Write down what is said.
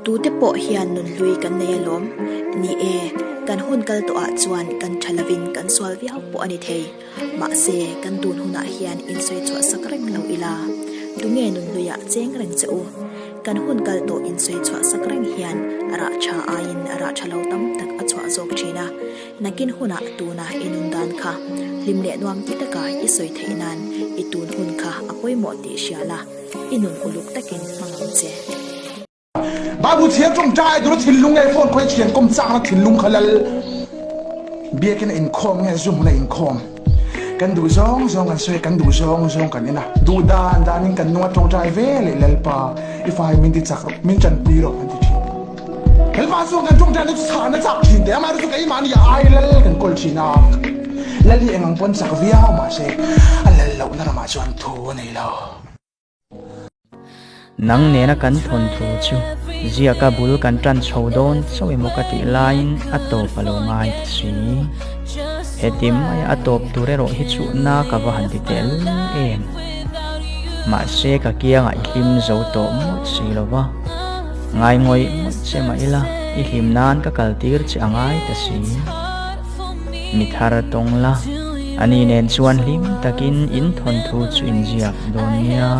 Tute pawh hian nunhlui kan nei alawm. Ni e, kan hun kal tawhah chuan kan tha lovin kan sual viau pawh a ni thei. Mahse, kan tun hunah hian insawi chhuah sak reng lo ila. Tunge nunhluiah cheng reng che u? Kan hun kal tawh insawi chhuah sak reng hian rah tha aiin rah tha lo tam tak a chhuah zawk thin a. Nakin hunah tuna i nun dan kha hlim leh nuam ti taka i sawi theih nan i tun hun kha a pawimawh tih hria la, i nun uluk takin hmang ang che. Bible chhiar tawngtai tura thinlung nge phone khawi thian kawm chakna thinlung kha lal biakin a inkhawm nge zu hmun a inkhawm kan duh zawng zawng kan sawi kan duh zawng zawng kan en a duh dan danin kan nunga tawngtai ve leh lalpa i fai min ti chak rawh min tanpui rawh kan ti thin. Lalpa chuan kan tawngtaina chu chhahna chak thin teh amaherawhchu chu keimahni ai lal kan kawl thin a, lal hi eng ang pawn chak viau mahse a lal lohna ramah chuan thu a nei lo. Nang nena kan thawnthu chu ziaka bul kan tan chho dawn chauh emaw ka tih laiin a tawp a lo ngai ta si. Heti maia a tawp tur erawh hi chu na ka va han ti tehlul em. Mahse ka kiangah i hlim zo tawh mawlh si lo va. Ngai ngawih ngawih che mah ila, i hlim nan ka kal tir che a ngai ta si. Mi thar tawng la, ani nen chuan hlim takin in thawnthu chu in ziak dawn nia.